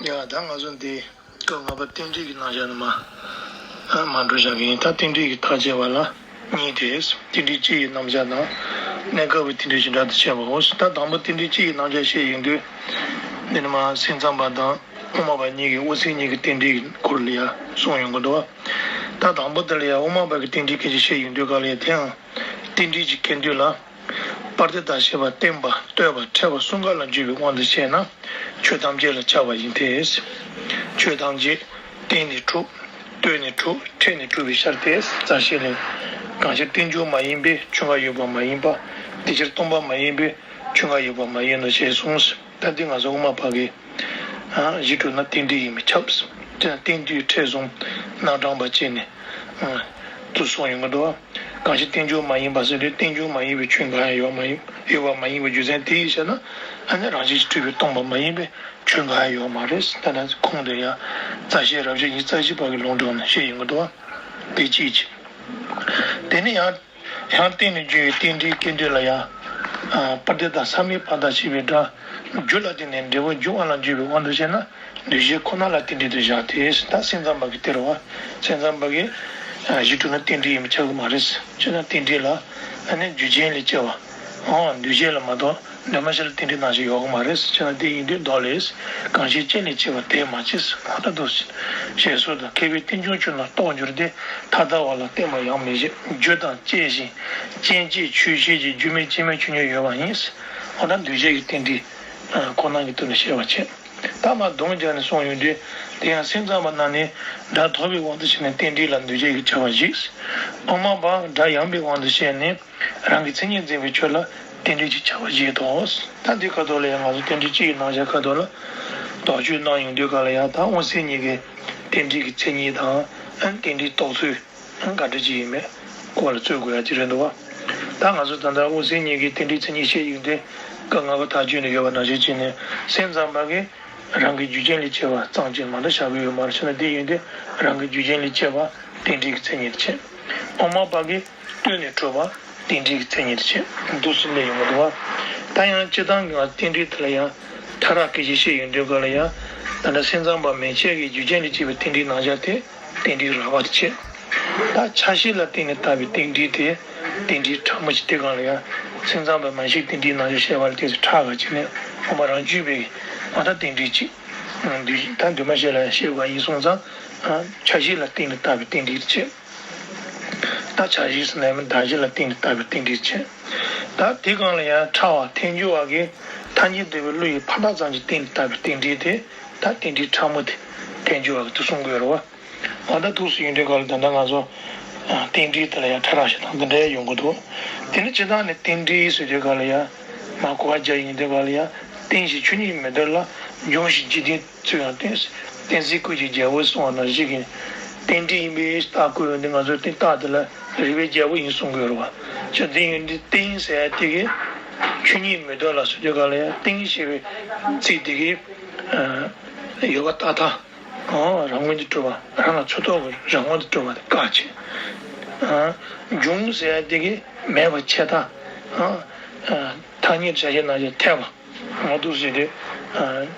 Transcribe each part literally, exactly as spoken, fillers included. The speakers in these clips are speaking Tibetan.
ཡ་ད་ང་ཚོ་འདི་སྐབས་ལྔ་པ་རྟེན་འབྲེལ་གྱི་རྣམ་གཞག་ནི་མ་ཨ་མ་འགྲོ་བཞག་གི་ཡིན། ད་རྟེན་འབྲེལ་གྱི་ཐག་བཅད་པ་ལ་གཉིས་ཏེ། རྟེན་འབྲེལ་སྤྱི་ཡི་རྣམ་གཞག་དང་། གནས་སྐབས་ཀྱི་རྟེན་འབྲེལ་བྱེ་བྲག་ཏུ་བཤད་པའོ། ད་དང་པོ་རྟེན་འབྲེལ་སྤྱི་ཡི་རྣམ་གཞག་བཤད་ཡོང་དུས། འདི་ནི་མ་སེམས་ཙམ་པ་དང་དབུ་མ་པ་གཉིས་ཀྱིས་དབུ་མཚན་གཉིས་ཀྱི་རྟེན་འབྲེལ་གྱི་སྐོར་ལ་ཡ་གསུངས་ཡོང་གི་འདུག་ད་དང་པོ་དེ་ལ་ཡ་དབུ་མ་པ་གི་རྟེན་འབྲེལ་སྐད་ཆ་བཤད་ཡོང་དུས་ག་ལ་ཡ་དེའང་རྟེན་འབྲེལ་གྱི་ཁེ་འདོད་ལ། པར་དེ་དག་ཤེས་པ་བརྟན་པ་ལྟོས་པ་འཕྲད་པ་གསུམ་ཀ་ལ་འཇུག་པའི་དབང་དུ་བྱས་ན། ཆོས་ཐམས་ཅད་ལ་ཁྱབ་པ་ཡིན་ཏེ། ཆོས་ཐམས་ཅད་བརྟེན་ནས་གྲུབ། ལྟོས་ནས་གྲུབ། འཕྲད་ནས་གྲུབ་པའི་ཕྱིར་ཏེ། རྩ་ཤེ་ལས། གང་ཕྱིར་རྟེན་འབྱུང་མ་ཡིན་པས་ཆོས་འགའ་ཡོད་པ་མ་ཡིན་པ། དེ་ཕྱིར་སྟོང་པ་མ་ཡིན་པས་ཆོས་འགའ་ཡོད་པ་མ་ཡིན་ནོ་ཞེས་གསུངས། ད་འདི་ང་ཚོ་དབུ་མ་པ་གི་ཨ་གཞི་གྲུབ་ན་རྟེན་འབྲེལ་ཡིན་མི་ཁྱབ། དེ་ན་རྟེན་འབྲེལ་ཕྲད་གསུམ་རྣམ་གྲངས་པ་བཅད་ནས་ཨ་དུ་གསུངས་ཡོང་གི་འདུག་གང་ཕྱིར་རྟེན་འབྱུང་མ་ཡིན་པ་ཟེར་དུས་རྟེན་འབྱུང་མ་ཡིན་པའི་ཆོས་འགའ་ཡང་ཡོད་མ་ཡིན། ཡོད་པ་མ་ཡིན་པའི་རྒྱུ་མཚན་དེ་ཡིས་བཤད་ན། ཨ་ནི་རང་བཞིན་གྱིས་གྲུབ་པའི་སྟོང་པ་མ་ཡིན་པའི་ཆོས་འགའ་ཡང་ཡོད་མ་རེད། ད་ནི་ཁུངས་དེ་ཡང་རྩ་ཤེ་རབ་བྱེད་ཉིད་རྩ་ཤེ་པ་གི་ལུང་དྲངས་ནས་བཤད་ཡོང་གི་འདུག་དེ་གཅིག་བྱས། དེ་ནས་ཡང་། ཡང་བརྟེན་ནས་བརྗོད་པའི་རྟེན་འབྲེལ་སྐད་དོད་ལ་ཡང་། པར་དེ་དག་ས་མེད་པ་དང་ཞེས་པའི་སྒྲ། རྒྱུ་ལ་བརྟེན་ནས་འབྲས་བུ་འབྱུང་བ་ལ་འཇུག་པའི་དབང་དུ་བྱས་ན། འདུས་བྱས་ཁོ་ན་ལ་རྟེན་འབྲེལ་དུ་བཞག་སྟེ། ད་སེམས་ཙམ་པ་གི་དེ་རེད་བ། སེམས་ཙམ་པ་གིས་གཞི་གྲུབ་ན་རྟེན་འབྲེལ་ཡིན་པ་ཆགས་ཀྱི་མ་རེད། བྱས་ན་རྟེན་འབྲེལ་ལ་ཨ་ནི་རྒྱུ་རྐྱེན་ལས་སྐྱེ་བ། འོ་འདུས་བྱས་ལ་མ་གཏོགས་འདུས་མ་བྱས་ལ་རྟེན་འབྲེལ་ནང་བཞིན་ཡོད་ཀྱི་མ་རེད། བྱས་ན་དེ་ཡིན་དུས་མདོ་ལས། གང་ཕྱིར་རྐྱེན་ལས་སྐྱེ་བ་དེས་མ་བྱས། འོ་ད་འདུ་ཞེས་སོགས་དང་ཁེ་ཕན་རྟེན་འབྱུང་ཆོས་རྣམས་རྟོགས་འགྱུར་ཏེ། ཐ་དད་པ་ལ་བརྟེན་པ་ཡང་མི་བྱེད། རྒྱུ་དང་བཅས་ཤིང་རྐྱེན་བཅས་ཆོས་ཤེས་ཀྱི་རྒྱུ་མེད་རྐྱེན་མེད་ཆོས་ཉིད་ཡོད་པ་ཡིན། འོ་ན་འདུས་བྱས་ཀྱི་རྟེན་འབྲེལ་ཁོ་ན་གྱི་དོན་ལ་བཤད་པ་བྱེད། ད་མ་གདོང་རྒྱག་ནས་གསུངས་ཡོང་དུས། དེ་ཡང་སེམས་ཙམ་པ་རྣམས་ནི་སྒྲ་ཐོས་པའི་དབང་དུ་བྱས་ནས་རྟེན་འབྲེལ་ལ་འདུས་བྱས་ཀྱི་ཁྱབ་པ་བཞེས། དབུ་མ་པ་སྒྲ་ཡངས་པའི་དབང་དུ་བྱས་ནས་རང་གི་མཚན་ཉིད་འཛིན་པའི་ཆོས་ལ་རྟེན་འབྲེལ་གྱི་ཁྱབ་པ་བཞེས་ཏོ། ད་འདི་ཁ་ཐོག་ལ་ཡང་ང་ཚོ་རྟེན་འབྲེལ་སྤྱི་ཡི་རྣམ་གཞག་ཁ་ཐོག་ལ་དོགས་གཅོད་གནང་ཡོང་དུས་ག་ལ་ཡང་ད་དབུ་མཚན་ཉིད་ཀྱི་རྟེན་འབྲེལ་གྱི་མཚན་ཉིད་དང་། ཨ་རྟེན་འབྲེལ་རྟོགས་ཚུལ། ག་འདྲ་ཅིག་ཡིན་མེད་སྐོར་ལ་རྩོད་དགོས་ཡ་ཅིག་རེད་འདུག་བ། ད་ང་ཚོ་ད་ལྟ་དབུ་མཚན་ཉིད་ཀྱི་རྟེན་འབྲེལ་མཚན་ཉིད་བཤད་ཡོང་དུས། སྐབས་ལྔ་པ་ཐག་གཅོད་ནས་ཡོད་པ་ནང་བཞིན་བྱས་ནས་སེམས་ཙམ་པ་གིས་རང་གི་རྒྱུ་རྐྱེན་ལས་སྐྱེ་བ་ཙམ་གྱིས་མ་གཏོགས་བཞག་གི་ཡོད་མ་རེད། བྱས་ན་དེ་ཡིན་དུས་རང་གི་རྒྱུ་རྐྱེན་ལས་སྐྱེ་བ་རྟེན་འབྲེལ་གྱི་མཚན་ཉིད་བྱེད། དབུ་མ་པ་གིས་ལྟོས་ནས་གྲུབ་པ་རྟེན་འབྲེལ་གྱི་མཚན་ཉིད་བྱེད། འདུག་སེ་སླེབས་ཡོང་གི་འདུག་བ། ད་ཡང་སྤྱིར་བཏང་གི་ང་རྟེན་འབྲེལ་དེ་ལ་ཡང་ཕྲ་རགས་སྐད་ཆ་བཤད་ཡོང་དུས་ག་ལ་ཡང་། ད་ལྟ་སེམས་ཙམ་པ་མན་ཆད་ཀྱི་རྒྱུ་རྐྱེན་ལས་སྐྱེས་པའི་རྟེན་འབྲེལ་རྣམ་གཞག་དེ། རྟེན་འབྲེལ་རགས་པ་དེ་བྱེད། ད་ཆ་ཤས་ལ་བརྟེན་ནས་བཏགས་པའི་རྟེན་འབྲེལ་དེ་རྟེན་འབྲེལ་ཕྲ་མོ་ཞིག་དེ་གང་ལ་ཡང་སེམས་ཙམ་པ་མན་ཆད་རྟེན་འབྲེལ་རྣམ་གཞག་བཤད་པ་ལ་དེ་ཚོ་ཕྲ་ག་ཅིག་ནས་འོ་མ་རང་རྒྱུད་པའི་ང་ད་རྟེན་འབྲེལ་གཅིག་འདུས་ད་འདུས་མ་བྱས་ལ་ཡང་བཤད་དགོས་ཡིན་སོང་ཙང་། ཆ་ཤས་ལ་བརྟེན་ནས་བཏགས་པའི་རྟེན་འབྲེལ་བྱེད། ད་ཆ་ཤས་སུ་ནས་མི་གདགས་གཞི་ལ་བརྟེན་ནས་བཏགས་པའི་རྟེན་འབྲེལ་བྱེད། ད་དེ་གང་ལ་ཡང་ཕྲ་བ་ཐལ་འགྱུར་བ་གི་ཐ་སྙད་འདོད་པའི་བློ་ཡི་ཕར་ཐག་ཙམ་གྱིས་བརྟེན་ནས་བཏགས་པའི་རྟེན་འབྲེལ་དེ་ད་རྟེན་འབྲེལ་ཕྲ་མོ་དེ་ཐལ་འགྱུར་བ་གི་དུ་གསུང་དགོས་རེད་བ། འོ་ད་འདུག་སེ་ཡོང་དུས་ག་ལ་ད་ལྟ་ང་ཚོ་རྟེན་འབྲེལ་དེ་ལ་ཡང་ཕྲ་རགས་ཤིག་དང་འདི་འདྲ་ཡོང་གི་འདུག་དེ་ནི་སྤྱིར་བཏང་ནས་རྟེན་འབྲེལ་ཟེར་དུས་ག་ལ་ཡང་མ་གོ་བ་རྒྱག་ཡོང་དུས་ག་ལ་ཡང་རྟེན་ཞེས་ཆོས་ཉིད་མི་འདོད་ལ། འབྱུང་ཞེས་འཇིག་རྟེན་ཚུལ་ཡང་སྟོན། གཏན་ཚིགས་ཀུན་གྱི་རྒྱལ་པོས་གསུངས་པ་ནང་བཞིན་གྱི་རྟེན་འབྲེལ་ཡིན་པས་རྟགས་བཀོད་ཡོང་དུས་ང་ཚོས་རྟེན་རྟགས་དེ་ལ་རིགས་པའི་རྒྱལ་པོ་ཡིན་གསུང་དགོས་རེད་བ། ཅི་སྟེ་ཡོང་དུས་རྟེན་ཟེར་ཡ་དེ་གི་ཆོས་ཉིད་མི་འདོད་ལ་ཟེར་དུས་ག་ལ་ཡང་རྟེན་ཞེས་པའི་ཚིག་དེ་གི་ཡོད་པ་རྟག་མཐའ། རང་ངོས་ནས་གྲུབ་པ། རང་ལ་ཚུར་རྟོག་གི་རང་ངོས་ནས་གྲུབ་པ་དེ་བཀག་བྱེད། འབྱུང་ཟེར་ཡ་དེ་གི་མེད་པ་ཆད་མཐའ། ཐ་སྙད་བྱ་བྱེད་རྣམ་གཞག་འཐད་པ། འོ་འདུག་ཟེར་དུས།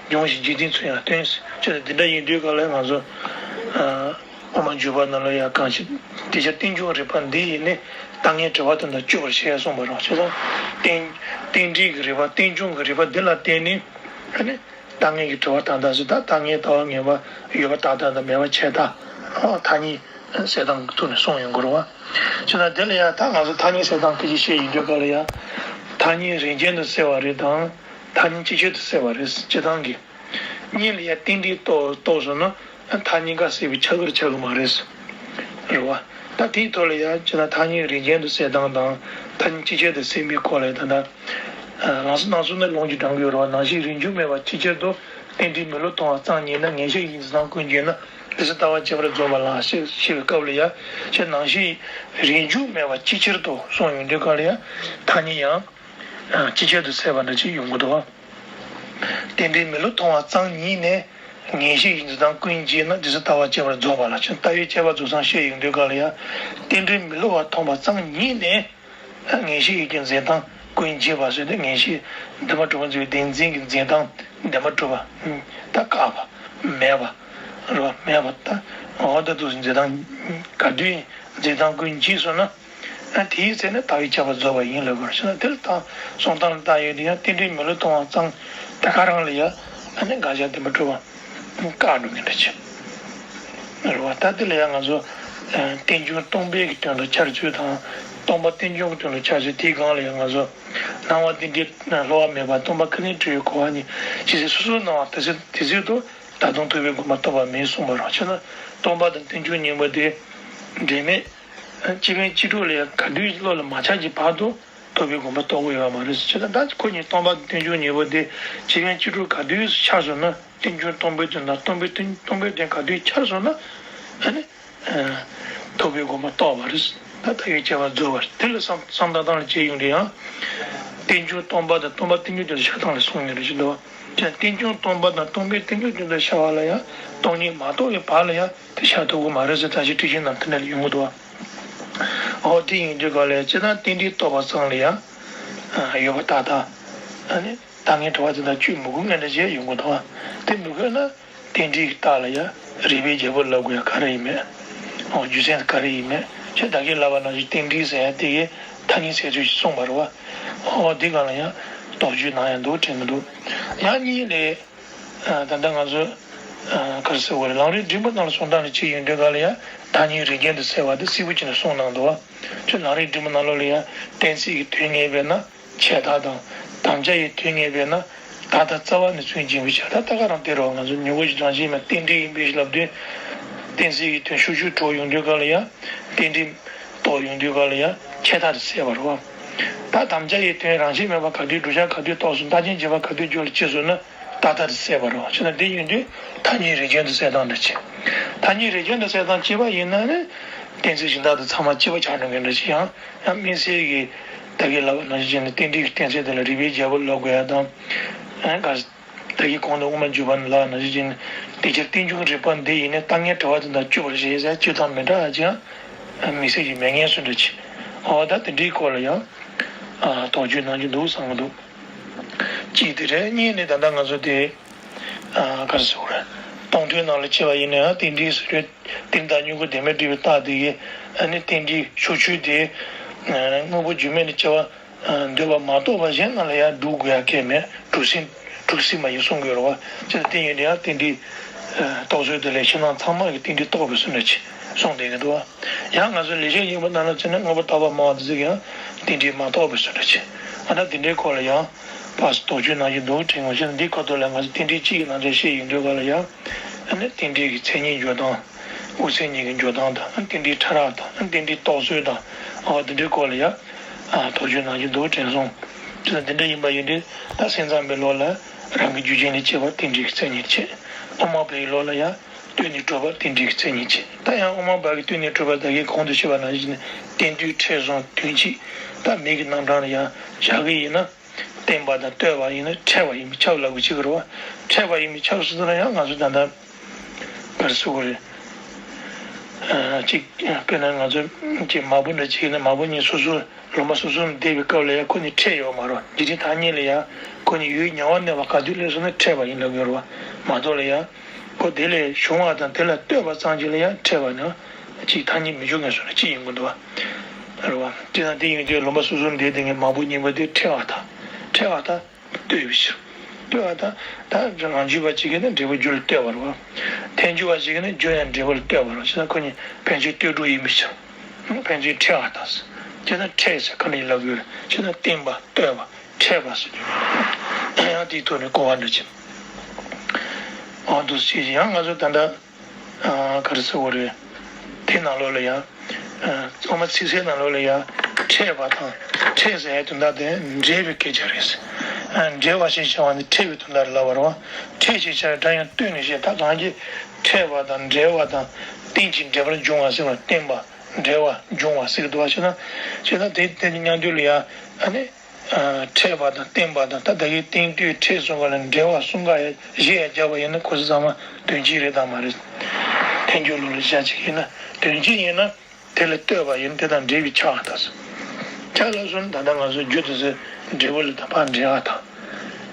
འབྱུང་ཞེས་འཇིག་རྟེན་ཚུལ་ཡང་སྟོན། ཅེས་དེ་འདྲ་ཡིན་དུས་ག་ལ་ང་ཚོ། དབུ་མ་འཇུག་པ་ནང་ལ་ཡང་གང་ཞིག་དེ་ཕྱིར་རྟེན་འབྱུང་རིགས་པ་འདི་ཡིས་ནི། རྟག་ངན་གྲུབ་པ་དོན་དང་གཅོད་པར་བྱེད་གསུངས་པ་རང་བྱས་ཙང་། རྟེན་རྟེན་འབྲེལ་གྱི་རིགས་པ་རྟེན་འབྱུང་གི་རིགས་པ་འདི་ལ་བརྟེན་ནས། ཨ་ནི། རྟག་ངན་གྱི་གྲུབ་པ་དང་དག་ཟེར་ད་རྟག་ངན་ལྟ་བ་ངན་པ་ཡོད་པ་རྟག་མཐའ་དང་མེད་པ་ཆད་མཐའ། ཐ་སྙད་གསལ་སྟངས་ཀྱི་ཐོག་ནས་གསུངས་ཡོང་གི་རེད་བ། བྱས་ན་དེ་ལ་ཡང་ད་ང་ཚོ་ཐ་སྙད་གསལ་སྟངས་སྐད་ཆ་བཤད་ཡོང་དུས་ག་ལ་ཡང་། ཐ་སྙད་རིགས་ཅན་དུ་གསལ་བ་རེད་དང་། ཐ་སྙད་སྤྱི་ཆོས་དུ་གསལ་བ་རེད། སྤྱིར་བཏང་གི་གཉིས་ལ་ཡང་རྟེན་འབྲེལ་རྟོགས་རྟོགས་སོང་ན་ཐ་སྙད་འགའ་གསལ་བའི་ཆ་གར་ཆགས་ཀྱི་མ་རེད། རེད་བ། ད་དེའི་ཐོག་ལ་ཡང་བྱས་ན་ཐ་སྙད་རིགས་ཅན་དུ་གསལ་སྟངས་དང་ཐ་སྙད་སྤྱི་ཆོས་དུ་གསལ་མིའི་སྐོར་ལ་ད་ལྟ། ལམ་སང་ནང་གསུམ་ནས་ལུང་གིས་དྲངས་ཀྱི་ཡོད་རེད་བ། ནང་བཞིན་རིགས་འབྱུང་མེད་པ་ཅིའི་ཕྱིར་དུ། རྟེན་འབྲེལ་མི་བསླུ་མཐོང་བ་ཙམ་ཉིད་ན། ངེས་ཤེས་ཀྱི་འཛིན་སྟངས་ཀུན་བརྗེད་ན། དེ་ཚེ་ལྟ་བ་བཅས་པར་རྫོགས་པ་ལགས། ཞེས་ཞེས་པའི་སྐབས་ལ་ཡང་ཞེས་ནང་བཞིན་རིགས་འབྱུང་མེད་པ་ཅིའི་ཕྱིར་དུ་གསུངས་ཡོང་དུས་ག་ལ་ཡང་ཐ་སྙད་ཡང་སྤྱི་ཆོས་དུ་གསལ་བ་འདྲ་ཅིག་ཡོང་གི་འདུག་བ། རྟེན་འབྲེལ་མི་བསླུ་མཐོང་བ་ཙམ་ཉིད་ནས། ངེས་ཤེས་ཀྱི་འཛིན་སྟངས་ཀུན་བརྗེད་ན། དེ་ཚེ་ལྟ་བ་བཅས་པར་རྫོགས་པ་ལགས། ཅེས་ལྟ་བའི་དཔྱད་པ་རྫོགས་སངས་བཤད་ཡོང་དུས་ག་ལ་ཡང་། རྟེན་འབྲེལ་མི་བསླུ་བ་མཐོང་བ་ཙམ་ཉིད་ནས། ངེས་ཤེས་ཡིད་ཀྱི་འཛིན་སྟངས་ཀུན་བརྗེད་པ་ཟེར་ཏེ། ངེས་ཤེས་འདུན་མ་གྲུབ་པ་འཛིན་པའི་བདེན་འཛིན་གྱི་འཛིན་སྟངས་བདེན་པར་གྲུབ་པ་ད་བཀག་པ། མེད་པ། རེད་བ། མེད་པ་ད། འོ་ད་དུ་འཛིན་སྟངས་ག་དུས་འཛིན་སྟངས་ཀུན་འཇིག་སོང་ན། ཨ་དེའི་ཚེ་ནི་ལྟ་བའི་ཁྱབ་པ་རྫོགས་པ་ཡིན་ལབ་དགོས་ཞེ་ན། དེ་ལ་ད་གསུང་སྟངས་ལ་ལྟ་ཡོད་དེ་ཡང་རྟེན་འབྲེལ་མི་སླུ་གཏོང་བ་ཙམ་དེ་ག་རང་ལ་ཡང་ཨ་ནི་དགག་བྱ་དེ་མི་འགྲོ་བ་བཀག་འགྲོ་གི་འདྲ་ཆེ། རེད་བ། ད་དེ་ལ་ཡང་ང་ཚོ་རྟེན་འབྱུང་སྟོང་པའི་གི་དོན་དུ་འཆར་ཚུལ་དང་། སྟོང་པ་རྟེན་འབྱུང་གི་དོན་དུ་འཆར་ཚུལ། དེའི་སྒང་ལ་ཡང་ང་ཚོ་སྣང་བ་རྟེན་འབྲེལ་སླུ་བ་མེད་པ། སྟོང་པ་ཁས་ལེན་གྲུབ་པའི་གོ་བ་ཉིད་ཇི་སྲིད་སོ་སོར་སྣང་བ་དེ་སྲིད་དེ་སྲིད་དུ། ད་དུང་ཐོབ་པའི་གོ་འཕང་ཐོབ་པ་མིན་གསུངས་པ་རེད། བྱས་ན་སྟོང་པ་དང་རྟེན་འབྱུང་གཉིས་པོ་དེ་འབྲེལ་མེད། སྤྱི་ཕན་སྤྱི་སྒྲུབ་ལ་ཡང་ག་དུས་བློ་ལ་མ་འཆར་གྱི་བར་དུ་ཐོབ་པའི་གོ་འཕང་ཐོབ་ཀྱི་ཡོད་མ་རེད་ཟེར། བྱས་ན་ད་ཁོ་གཉིས་སྟོང་པ་དང་རྟེན་འབྱུང་གཉིས་པོ་དེ་སྤྱི་ཕན་སྤྱི་སྒྲུབ་ག་དུས་འཆར་སོང་ན། རྟེན་འབྱུང་སྟོང་པའི་དོན་དང་སྟོང་པའི་དོན། སྟོང་པའི་དོན་ག་དུས་འཆར་སོང་ན། ཨ་ནི་ཐོབ་པའི་གོ་འཕང་ཐོབ་པ་རེད། ད་ལྟ་བའི་ཁྱད་པར་རྫོགས་པ་རེད། དེ་ལ་བསམ་བསམ་བཏང་སྟངས་ལ་དཔྱད་ཡོང་དུས་ཡང་། རྟེན་འབྱུང་སྟོང་པ་དང་སྟོང་པ་རྟེན་འབྱུང་དོན་དུ་འཆར་སྟངས་ལ་གསུངས་ནས་རེད་ཅེས་འདུག་བ། ཀྱང་རྟེན་འབྱུང་སྟོང་པ་དང་སྟོང་པའི་རྟེན་འབྱུང་དོན་དུ་འཆར་བ་ལ་ཡང་། སྟོང་ཉིད་མ་རྟོགས་པའི་བར་ལ་ཡང་དེ་འཆར་ཐུབ་ཀྱི་མ་རེད་ཟེར་བཀྲ་ཤིས་ཁྲི་བཞི་ནང་དེ་འདྲ་ལ་ཡོང་གི་འདུག་བ། འོ་དེ་ཡིན་དུས་ག་ལ་ཡང་སྤྱིར་བཏང་རྟེན་འབྲེལ་རྟོགས་པ་ཙམ་ལ་ཡང་ཡོད་པ་ཏག་ཏག་ཨ་ནི། ད་ངས་དྲི་བ་དེ་དག་བཅོས་མི་དགོས་ངེས་འདྲ་བྱས་ཡོང་གི་འདུག་བ། དེ་མི་དགོས་ན། རྟེན་འབྲེལ་གྱི་རྟགས་ལ་ཡང་རིགས་པའི་རྒྱལ་པོ་ལབ་དགོས་ཡ་ག་རེ་ཡིན་མེད། འོ་རྒྱུ་མཚན་ག་རེ་ཡིན་མེད། ཁྱེད་བདག་གིས་ལབ་པ་ནང་བཞིན་རྟེན་འབྲེལ་ཟེར་ཡ་དེ་གའི་ཐ་སྙད་ཟེར་ཚུལ་ཞིག་གསུངས་པ་རེད་བ། འོ་འདི་སྒང་ལ་ཡང་དོགས་གཅོད་གནང་ཡ་འདུག་དྲན་གྱི་འདུག་ཡང་གཉིས་ལས། ད་ལྟ་ང་ཚོ་ག་རེ་ཟེར་དགོས་རེད། ལམ་རིམ་འབྲིང་པོ་ནང་ལ་གསུང་སྟངས་ལ་དཔྱད་ཡོང་དུས་ག་ལ་ཡང་ཐ་སྙད་རིགས་ཅན་དུ་གསལ་བ་དེ་གསལ་པོ་བྱས་ནས་གསུངས་གནང་འདུག་བ། ཁྱོད་ལམ་རིམ་འབྲིང་པོ་ནང་ལོགས་ལ་ཡང་གཏན་ཚིགས་ཀྱི་དོན་ངེས་པས་ན། ཆད་མཐའ་དང་། དམ་བཅའ་ཡི་དོན་ངེས་པས་ན། ད་ལྟ་རྩ་བ་ནས་མཚོན་བྱིན་པའི་ཕྱིར། ད་ལྟ་ག་རང་དེ་རོ། ང་ཚོ་ཉོན་མོངས་ཀྱི་རང་བཞིན་མ་རྟེན་འབྲེལ་ཡིན་པའི་ཕྱིར་ལབ་དུས། གཏན་ཚིགས་ཀྱི་དོན་ཤུགས་ཆུ་གྲོགས་ཡོང་དུས་ག་ལ་ཡང་། རྟེན་འབྲེལ་རྟོགས་ཡོང་དུས་ག་ལ་ཡང་ཆད་མཐའ་དེ་གསལ་བ་རེད་བ། ད་དམ་བཅའ་ཡི་དོན་རང་བཞིན་མེད་པ་ག་དུས་བསྒྲུབ་བྱ་ག་དུས་རྟོགས་སོང་། རྟགས་ཅན་བྱེད་པ་ག་དུས་རྒྱུ་ལ་སྐྱེས་སོང་ན། ད་ལྟ་དེ་གསལ་བ་རེད་བ། བྱས་ན་དེ་ཡིན་དུས་ཐ་སྙད་རིགས་ཅན་དུ་གསལ་སྟངས་འདྲ་ཅིག་ཐ་སྙད་རིགས་ཅན་དུ་གསལ་སྟངས་གཅིག་པ་ཡིན་ན་ནི། གཏན་ཚིགས་གཞན་དག་དང་ཚང་མ་གཅིག་པ་ཆགས་འགྲོ་མཁན་འདྲ་ཅིག་ཡང་། ཡང་དམིགས་བསལ་གྱི་ད་གིན་ལབ་པ་ནང་བཞིན་བྱས་ནས་རྟེན་འབྲེལ་གྱི་གཏན་ཚིགས་དེ་ལ་རིགས་པའི་རྒྱལ་པོ་ལབ་དགོས་ཡ་དང་། ཡང་ག་ད་གིན་གོང་དུ་དབུ་མ་འཇུག་པ་ནས་ལབ་པ་ནང་བཞིན་བྱས་ནས་དེ་ཕྱིར་རྟེན་འབྱུང་རིགས་པ་འདི་ཡིས་ནི། ལྟ་ངན་དྲི་བ་དེ་དག་གཅོད་པར་བྱེད་ཟེར། གཅོད་སྟངས་མི་འདྲ་བ་ཅིག་ཡང་དམིགས་བསལ་གྱི་མེད་མཁན་བཟོ་འདྲ་ཅིག་འོ་ད་དེ་འདྲའི་སྐོར་ལ་ཡང་དོགས་གཅོད་གནང་རྒྱུ་འདུག་བསམ་གྱི་འདུག་གཅིག་དེ་རེད། གཉིས་ནི་ད་ལྟ་ང་ཚོ་དེ་ག་རེ་ཟེར་དགོས་རེད། སྟོང་ཐུན་ནང་ལ་བྱས་པ་ཡིན་ན་ཡང་རྟེན་འབྲེལ་ཟེར་དུས། དེ་དང་མྱུ་གུ་བདེན་མེད་སྒྲིབ་པའི་རྟགས་དེ་གིས་ཨ་ནི་རྟེན་འབྲེལ་ཤུགས་ཆུ་དེ་དངོས་པོ་རྒྱུ་མེད་ནས་སྐྱེ་བ་འདོད་པ་མ་གཏོགས་པ་གཞན་རྣམས་ལ་ཡང་སྒྲུབ་དགོས་ཡ་གལ་མེད། གྲུབ་ཟིན་གྲུབ་ཟིན་པ་ཡིན་གསུང་དགོས་རེད་བ། ཅི་ལྟར་རྟེན་འབྲེལ་ཡང་རྟེན་འབྲེལ་རྟོགས་ཚུལ་དེ་ལས་ཕྱི་ནང་ཚང་མ་གི་རྟེན་འབྲེལ་རྟོགས་པའི་ཚུལ་འདྲ་ཅིག་གསུངས་བསྡད་ཀྱི་འདུག་བ། ཡང་ང་ཚོ་ལེགས་བཤད་སྙིང་པོ་ནང་ལ་བྱས་ན་དངོས་པོ་རྟག་པ་སྨྲ་བ་དེ་ཚོ་གིས་ཡང་རྟེན་འབྲེལ་མ་རྟོགས་པའི་ཚུལ་འདྲ་ཅིག་ཨ་ན་དེ་འདྲའི་སྐོར་ལ་ཡང་ཕར་དོགས་གཅོད་གནང་རྒྱུ་འདུག་དྲན་གྱི་འདུག་བྱས་ན་འདིའི་ཁ་ཐོག་ལ་ང་ཚོ་རྟེན་འབྲེལ་གཅིག་གི་ནང་དོན་བཤད་ཡོང་དུས་ག་ལ་ཡང་ཨ་ནི་རྟེན་འབྲེལ་གྱི་མཚན་ཉིད་འཇོག་སྟངས། དབུ་མཚན་ཉིད་ཀྱི་འཇོག་སྟངས་དང་། རྟེན་འབྲེལ་ཕྲ་རགས་དང་། རྟེན་འབྲེལ་རྟོགས་ཚུལ་དང་། འོ་དེ་འདྲའི་སྐོར་ལ་ཡང་དོགས་གཅོད་གནང་རྒྱུ་འདུག་དྲན་སོང་། དེ་དང་དེ་འདྲ་ཡིན་པ་ཡིན་དུས། ད་སེམས་ཙམ་པའི་ལུགས་ལ་རང་གི་རྒྱུ་རྐྱེན་ལས་སྐྱེས་པ་རྟེན་འབྲེལ་གྱི་མཚན་ཉིད་བྱེད། དབུ་མ་པའི་ལུགས་ལ་ཡང་ལྟོས་ནས་གྲུབ་པ་རྟེན་འབྲེལ་གྱི་མཚན་ཉིད་བྱེད། ད་ཡང་དབུ་མ་པ་གི་ལྟོས་ནས་གྲུབ་པ་ད་གིན་གོང་དུ་བཤད་པ་ནང་བཞིན་རྟེན་དུས་ཕྲད་བཟུང་དོན་གཅིག་ད་མིང་གི་རྣམ་གྲངས་ལ་ཡང་བཞག་གི་ཡིན་ན། བརྟེན་པ་དང་ལྟོས་པ་ཡིན་ན་ཕྲད་པ་ཡིན་པས་ཁྱབ་ལབ་དགོས་ཀྱི་རེད་བ། ཕྲད་པ་ཡིན་པས་ཁྱབ་ཟེར་དུས་ན་ཡང་ང་ཚོ་ད་ལྟ་ག་རེ་ཟེར་དགོས་རེད། ཨ་གཅིག་དཔེར་ན་ང་ཚོ་གཅིག་མ་བུ་འདྲ་གཅིག་ཡིན་ན། མ་བུ་གཉིས་སོ་སོ་ལུང་པ་སོ་སོར་འདས་པའི་སྐབས་ལ་ཡང་ཁོ་གཉིས་ཕྲད་ཡོད་མ་རེད། འཇིག་རྟེན་ཐ་སྙད་ལ་ཡང་ཁོ་གཉིས་ཡུལ་ཉེ་བར་གནས་པ་ག་དུས་སླེབས་སོང་ན་ཕྲད་པ་ཡིན་ལབ་ཡོད་རེད་བ། མ་གཏོགས་ལ་ཡང་ཁོ་དེ་ལས་བྱུང་བ་དང་དེ་ལ་ལྟོས་པ་ཙམ་གྱིས་ལ་ཡང་ཕྲད་པ་ནི་གཅིག་ཐ་སྙད་མི་འཇོག་མཁན་བཟོ་འདྲ་གཅིག་ཡིན་དགོས་འདུག་བ། རེད་བ། དེ་དང་དེ་ཡིན་དུས་ལུང་པ་སོ་སོར་འདས་དེ་ངས་མ་བུ་གཉིས་པོ་དེ་ཕྲད་པ་དང་། ཕྲད་པ་དང་། ལྟོས་པའི་ཕྱིར། ལྟོས་པ་དང་། ད་རང་རྒྱུད་པ་གཅིག་གིས་ནི་འབྲས་བུ་རྒྱུ་ལ་ལྟོས་པ་རེད་བ། ཐལ་འགྱུར་བ་གཅིག་གིས་ནི་རྒྱུ་ཡང་འབྲས་བུ་ལ་ལྟོས་པ་རེད་བ། བྱས་ན་ཁོ་གཉིས་ཕན་ཚུན་ལྟོས་གྲོགས་ཡིན་པའི་ཕྱིར། ཕན་ཚུན་ཕྲད་པ་དང་། བྱས་ན་ཕྲད་ཟེར་ག་འདྲ་ཡིན་ལབ་དགོས་རེད། བྱས་ན་བརྟེན་པ་ལྟོས་པ་ཕྲད་པ་ཟེར་དུས། ཡང་དེའི་ཐོག་ནས་གོ་བ་འདྲ་ཅིག་འོ་འདུག་སེ་བྱས་ཡང་ང་ཚོ་ད་ལྟ། ཨ་ག་རེ་ཟེར་དགོས་རེད། དེ་ནང་ལོགས་ལ་ཡང་། ཨ་དབུ་མ་ཚིག་གསལ་ནང་ལོགས་ལ་ཡང་ཕྲད་པ་དང་། ཕྲད་ཟེར་ཡའི་དོན་དག་དེ་འབྲེལ་བའི་སྐད་ཆ་རེད། ཨ་འབྲེལ་བ་ཞེས་བྱ་བ་ནི་ཕྲད་པའི་དོན་དག་ལ་ལབ་པ་རེད་བ། ཕྲད་ཅེས་བྱ་བའི་སྒྲ་ཡང་ལྟོས་ནས་བཤད། ད་གང་གིས་ཕྲད་པ་དང་འབྲེལ་བ་དང་། རྟེན་ཅིང་འབྲེལ་པར་འབྱུང་བ་ཟེར་བ། བརྟེན་པ་འབྲེལ་བ་འབྱུང་བ་ཟེར་གྱི་འདུག་བ། བྱས་ན། བྱས་ན་དེ་དེ་ནི་མཉམ་དུ་ལ་ཡང་ཨ་ནི། ཨ་ཕྲད་པ་དང་བརྟེན་པ་དང་། ད་ལྟ་གི་རྟེན་ལྟོས་ཕྲད་གསུམ་ཀ་ལ་འབྲེལ་བ་གསུམ་ཀ་ཡང་གཞི་ཡང་བརྒྱབ་པ་ཡིན་ན་ཁོ་ཚོ་ཚང་མ་དོན་གཅིག་རེད་དམ་མ་རེད། ཐལ་འགྱུར་ལུགས་ལ་བཞག་ཅིག་ཡིན་ན་དོན་གཅིག་ཡིན་ན། དེ་ལ་ལྟོས་པ་ཡིན་དེ་དང་འབྲེལ་བའི་ཆ་ལ་ད། ཆ་ལ་སོང་ད་ལྟ་ང་ཚོ་རྒྱུ་དེ་ཚོ་འབྲས་བུ་ལ་ད་ཕར་འབྲེལ་བ་དང་།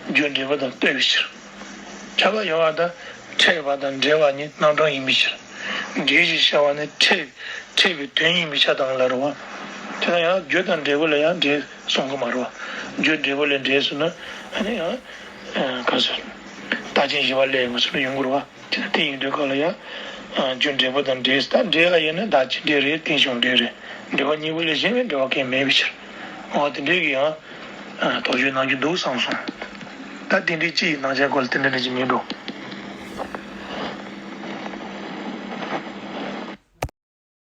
རྒྱུ་འབྲས་བུ་དང་ལྟོས་པའི་ཕྱིར། ཁྱབ་པ་ཡོད་པ་དང་ ཕྲད་པ་དང་འབྲེལ་བ་ནི་རྣམ་གྲངས་ཡིན་པའི་ཕྱིར། འབྲེལ་ཞེས་བྱ་བ་ནི་ཕྲད་ཕྲད་པའི་དོན་ཡིན་པའི་ཕྱིར་དང་ལ་རེད་བ། དེ་ལ་ཡང་རྒྱུ་དང་འབྲས་བུ་ལ་ཡང་འབྲེལ་གསུང་གི་མ་རེད་བ། རྒྱུ་འབྲས་བུ་ལས་འབྲེལ་ཟེར་ན་ཨ་ནི་ཡང་ག་ཟེར། རྟགས་ཅན་བཞི་པ་ལས་ཡོང་ཟེར་ན་ཡོང་གི་རེད་བ། དེ་ལ་དེ་ཡིན་དུས་སྐབས་ལ་ཡང་རྒྱུ་འབྲས་བུ་དང་འབྲེལ་ཟེར། ད་འབྲེལ་ལ་ཡིན་ན་བདག་གི་འབྲེལ་རེད། རྟེན་གཞུང་འབྲེལ་རེད། འབྲེལ་བ་གཉིས་པོ་ལས་གཞན་པའི་འབྲེལ་བ་གང་ཡང་མེད་པའི་ཕྱིར། འོ་དེ་འདྲའི་གི་ཡང་དོགས་གཅོད་གནང་རྒྱུ་འདུག་བསམ་སོང་། ད་དེ་འདྲའི་སྤྱི་ཡི་སྣང་ཆ་སྐོར་ལ་དེ་འདྲ་འདྲ་ཅིག་མིན་འགྲོ།